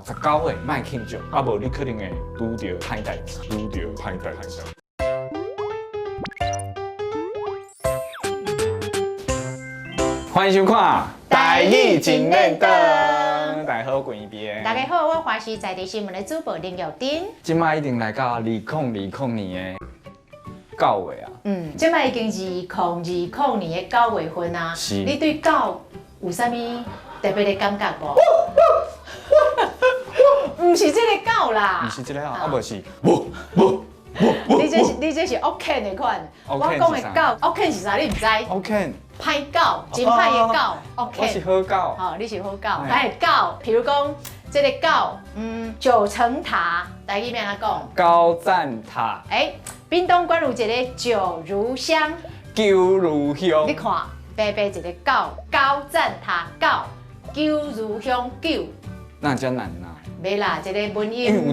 十九歲莫慶祝，啊無你可能會拄著歹代誌，拄著歹代誌。歡迎收看《台語真練轉》，大家好，我是邊。大家好，我華視在地新聞的主播林玉珍。這擺已經來到2020年的九月啊。嗯，這擺已經2020年的九月份啊。是。你對狗有啥物特別的感覺無？毋是這个狗啦。毋是這个啊，啊無是，無無無無。你這是惡犬的款。我講的狗，惡犬是啥？你毋知？惡犬。歹狗，真歹的狗。惡犬。我是好狗。吼，你是好狗。哎，狗，譬如講這个狗，九層塔，台語欲按怎講？高贊塔。欸，屏東縣有一个九如鄉。九如鄉。你看，白白一个狗，高贊塔狗，九如鄉九。那遮難啊？袂啦，一个文音，一个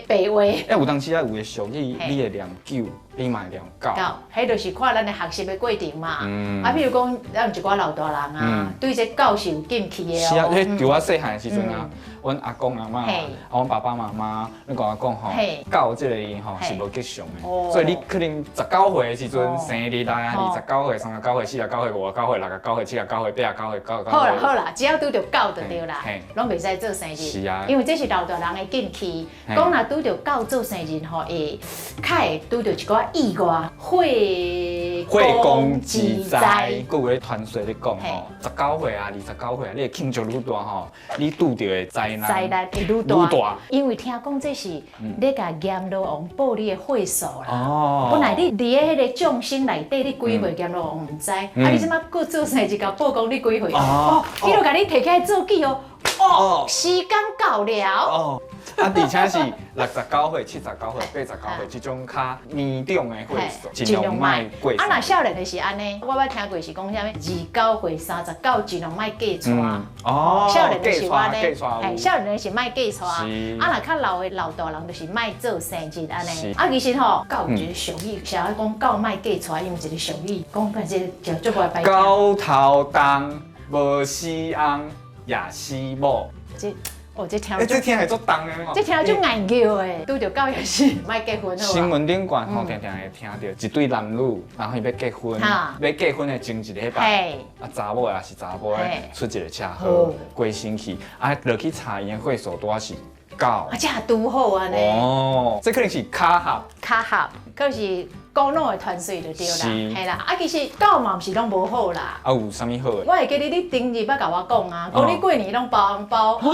白話。欸，有當時啊，有的俗語，你會念九，你嘛會念狗。狗，彼就是看咱的學習的過程嘛。啊，譬如講，咱有一寡老大人啊，對這狗是有禁忌的哦。是啊，彼佇我細漢的時陣啊，阮阿公阿嬤，啊，阮爸爸媽媽，攏共我講吼，狗這个字吼是無吉祥的，所以你可能十九歲的時陣生日來啊，29歲、39歲、49歲、59歲、69歲、79歲、89歲、99歲。好啦好啦，只要拄著狗就對啦，攏袂使做生日。是啊。因為這是老大人的禁忌，講若拄著狗做生日吼，會較會拄著一寡意外，血血光之災。閣有咧傳說咧講吼，十九歲啊、29歲啊，你的慶祝愈大吼，你拄著的災難災難會愈大。因為聽講這是咧共閻羅王報你的歲數啦。本來你佇咧彼個眾生內底，你幾歲閻羅王毋知，啊你這擺閣做生日共報講你幾歲，哦，伊就共你提起來做記號。哦，時間到了。哦，啊，而且是69歲、79歲、89歲這種較年長的歲數，盡量莫過。啊，若少年的是按呢，我捌聽過是講啥物？29歲、39，盡量莫嫁娶。哦，少年的是按呢，嘿，少年的是莫嫁娶。啊，若較老的老大人就是莫做生日按呢。啊，其實吼，狗有一個俗語，啥講狗莫嫁娶，因為一個俗語，講反正就足無擺。狗頭重，無死翁。也死某，這哦，這聽，欸，這聽會足重的吼，這聽足硬叫的，拄著狗也是莫結婚好。新聞頂懸吼，定定會聽著一對男女，然後伊欲結婚，欲結婚的前一禮拜，啊，查某的抑是查埔的出一个車禍，過身去，啊，落去查𪜶的歲數拄仔是狗。啊，這拄好按呢。哦，這可能是巧合。巧合，可是古老的傳說就對啦，嘿啦，啊，其實狗嘛毋是攏無好啦。啊，有啥物好的？我會記得你頂日捌共我講啊，講你過年攏包紅包，予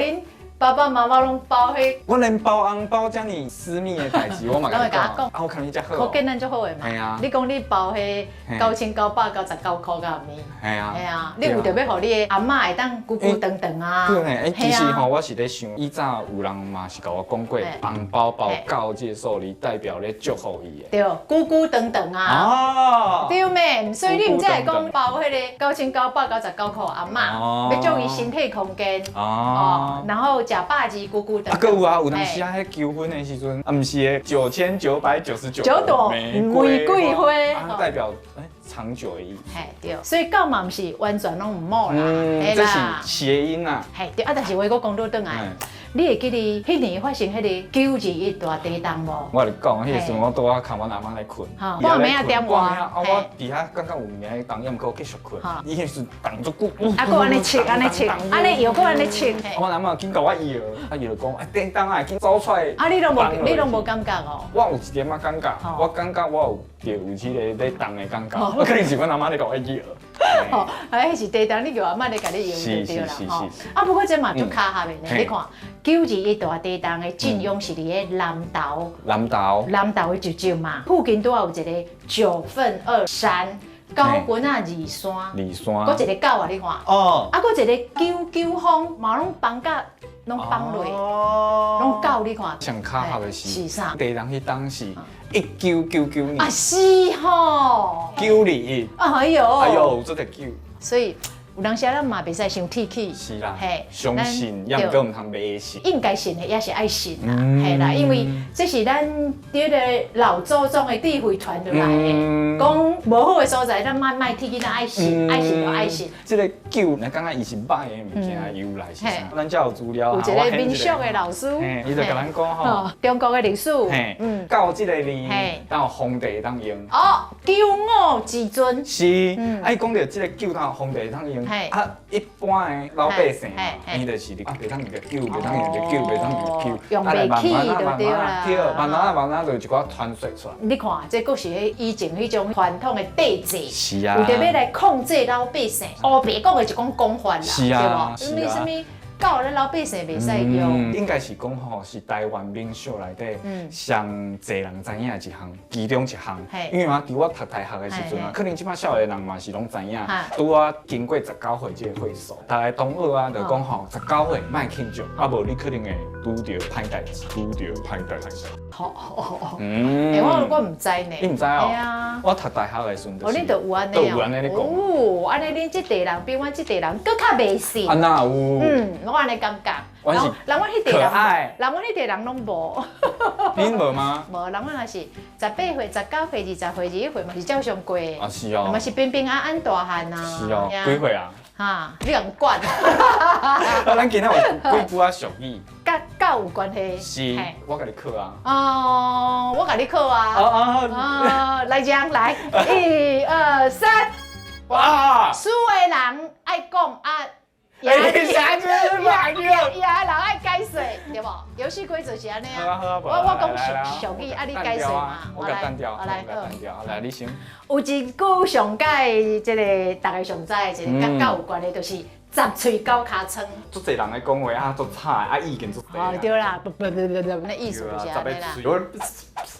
恁爸爸媽媽攏包彼。我連包紅包遮爾私密的代誌，我嘛會共你講。啊，我看你遮好。可見咱足好的嘛。嘿啊。你講你包彼9999塊敢毋是？嘿啊。嘿啊，你有著欲予你的阿嬤會當久久長長啊。對呢，欸，其實吼，我是咧想，以早有人嘛是共我講過，紅包包九這個數字代表咧祝福伊的。對，久久長長啊。哦。對咩？所以你毋才會講包彼个9999塊阿嬤，欲祝伊身體康健。哦。然後食飽子久久長。啊，閣有啊，有當時啊，彼求婚的時陣，啊，毋是的9999朵玫瑰花，代表欸長久的意思。嘿，對，所以狗嘛毋是完全攏毋好啦，這是諧音啊。嘿，對，啊，但是話閣講倒轉來，你會記得彼年發生彼个9·21大地動無？我共你講，彼个時陣我拄仔崁阮阿嬤咧睏，半暝仔點外，啊，我佇遐感覺有物件咧動，猶毋過繼續睏。伊彼時動足久，啊，閣按呢切，按呢切，按呢搖，閣按呢切。阮阿嬤緊共我搖，啊，伊就講，啊，電動啊，緊走出來。啊，你攏無感覺哦？我有一點仔感覺，我感覺我有著有這个咧動的感覺，我可能是阮阿嬤咧共我搖。吼，啊，彼是地動，你叫阿嬤咧共你搖就對啦。吼。啊，不過這嘛足巧合的呢，你看9·21大地動的震央是佇咧南投。南投。南投的石石嘛，附近拄仔有一个九份二山，九份仔二山。二山。閣一个九啊，你看。哦。啊，閣一个九九峰，嘛攏崩甲攏崩落，攏九你看。上巧合的是，是啥？地動彼當時1999年。啊，是吼。9·21。哎喲。哎喲，這個九。所以有當時咱嘛袂使傷鐵齒。是啦，嘿，相信，也毋過毋通迷信。應該信的也是愛信啦，嘿啦，因為這是咱這个老祖宗的智慧傳落來的。講無好的所在，咱莫莫鐵齒，咱愛信，愛信就愛信。這个灸，你感覺伊是歹的物件由來是啥？咱遮有資料。有一个民俗的老師，伊就共咱講吼，中國的歷史，到這个年，當皇帝當用。哦，九五至尊。是，啊，伊講著這个灸當皇帝當用，啊，一般的老百姓，伊就是啊，袂當用個灸，袂當用個灸，袂當用個灸，用袂起就對啦。對，慢慢啊慢慢就一寡傳說出來。你看，這閣是彼以前彼種傳統的帝制，是啊，為著欲來控制老百姓，烏白講的一種講法啦，是啊，對無？什物什物？教咱老百姓袂使用，應該是講吼，是台灣民俗內底上濟人知影的一項，其中一項。因為啊，佇我讀大學的時陣啊，可能這擺少年人嘛是攏知影。拄仔經過十九歲這個歲數，逐个同學啊，就講吼，十九歲莫慶祝，啊無你可能會拄著歹代誌，拄著歹代誌。好，好，好。欸，我毋知呢。你毋知哦？我讀大學的時陣，哦，恁都有按呢？都有按呢咧講。哦，按呢恁這代人比阮這代人閣較迷信。啊，哪有？我按呢感覺。人阮彼代人，人阮彼代人攏無。恁無嗎？無，人阮也是18歲、19歲、20歲、21歲嘛是照常過。啊，是哦。嘛是平平安安大漢啊。是哦。幾歲啊？哈，你共管？啊，咱今仔有幾句仔俗語，佮狗有關係。是，我共你考啊。哦，我共你考啊。哦哦。來講來，一二三。哇！輸的人愛講啊。贏贏的人愛解說，對無？遊戲規則是按呢啊。我講俗語，啊你解說嘛。我共單調，我來，單調，來你先。有一句上蓋這个逐个上知的一个佮狗有關的，就是十喙九尻川。足濟人咧講話啊，足吵啊，意見足濟。哦，對啦，不不不不不，那意思就是按呢啦。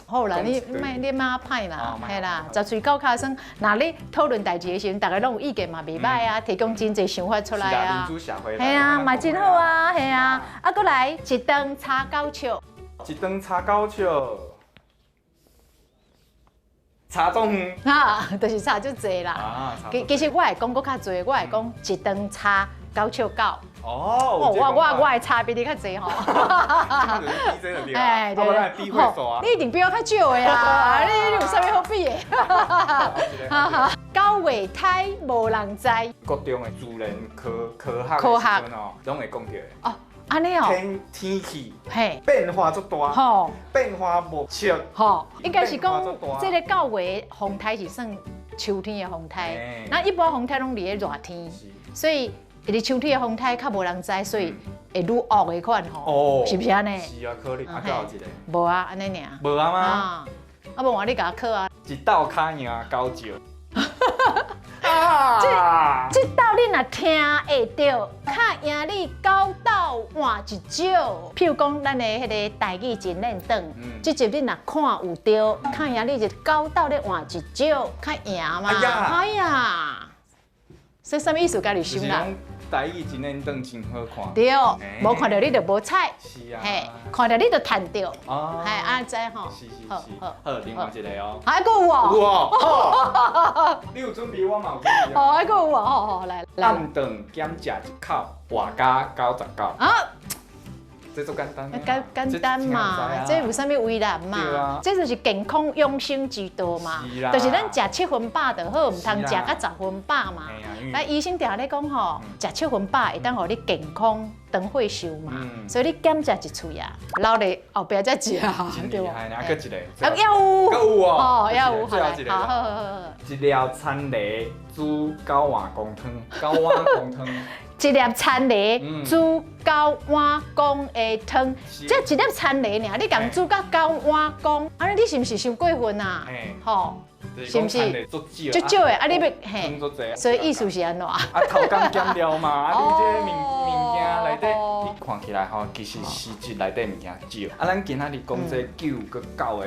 好啦，你莫你莫歹啦，嘿啦，十喙九尻川，若你討論代誌的時陣，逐个攏有意見嘛，袂歹啊，提供真濟想法出來啊。民主社會。嘿啊，嘛真好啊，嘿啊，啊，閣來一頓差九笑。一頓差九笑。差總遠。啊，就是差足濟啦。其實我會講閣較濟，我會講一頓差九笑九。哦，我會差比你較濟吼。哎，對對。比歲數啊。你一定比我較少的啊！你有啥物好比的？九月胎無人知。國中的自然科科學的時陣哦，攏會講著的。哦，按呢哦。天天氣變化足大，吼，變化莫測。吼，應該是講這个九月風颱是算秋天的風颱，那一般風颱攏佇咧熱天，所以佇秋天的風颱較無人知，所以會愈惡的款吼，是毋是按呢？是啊，可能啊，閣有一个。無啊，按呢爾。無啊嗎？啊，無換你共我考啊。一鬥跤贏九招。這這鬥你若聽會著，較贏你九鬥換一招。譬如講，咱的彼个台語真練轉，這集你若看有著，較贏你一九鬥咧換一招，較贏嘛。哎呀，這啥物意思？家己想啦。台語真練轉真好看。對，無看著你就無彩。是啊。嘿，看著你就趁著。哦。嘿，按呢吼。是是是。好，另外一个哦。還閣有哦。有哦。你有準備，我嘛有準備。哦，還閣有哦，好好來。暗頓減食一口，活加99。啊。這足簡單。簡簡單嘛，這有啥物為難嘛？這就是健康養生之道嘛。就是咱食七分飽就好，毋通食甲十分飽嘛。那醫生定咧講吼，食七分飽會當予你健康長歲壽嘛。所以你減食一喙啊，留咧後壁再食，對無？啊，閣一个。啊，猶有。閣有哦。哦，猶有。最後一个。好好好好。一粒田螺煮九碗公湯，九碗公湯。一粒田螺煮九碗公的湯，這一粒田螺爾，你共煮甲九碗公，按呢你是毋是傷過分啊？吼，是毋是？足少的，啊你欲嘿，所以意思是按怎？啊，偷工減料嘛，啊你這个物物件件內底，你看起來吼，其實實質內底物件少。啊，咱今仔日講這九佮九的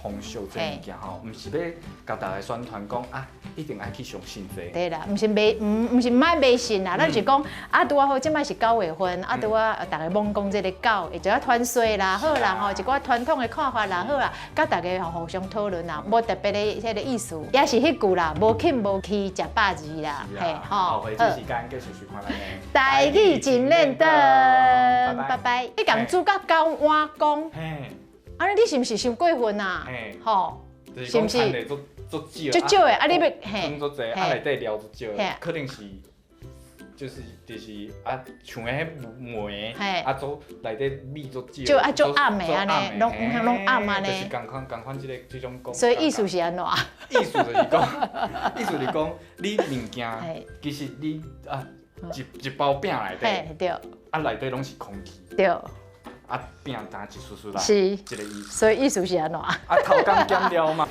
風俗這物件吼，毋是欲共大家宣傳講啊，一定愛去相信這個。對啦，毋是迷，毋是毋愛迷信啦，咱是講啊，拄仔好，這擺是9月份，啊，拄仔逐家罔講這個九，會做啊傳說啦，好啦吼，一寡傳統的看法啦，好啦，佮大家吼互相討論啦，無特別的彼個意思，也是彼句啦，無輕無氣，食飽字啦，嘿吼。後這時間繼續收看咱的台語真練轉，拜拜。你共煮甲九碗公，按呢你是毋是傷過分啊？吼，是毋是？足少，足少的，啊你欲嘿，足濟，啊內底料足少，可能是就是啊，像彼糜，啊做內底米足少，少啊足暗的按呢，攏暗按呢，就是仝款仝款這種講。所以意思是按怎？意思就是講，意思就是講，你物件其實你啊一包餅內底，對，啊內底攏是空氣，對，啊餅焦一絲絲來，是這个意思。所以意思是按怎？啊偷工減料嘛。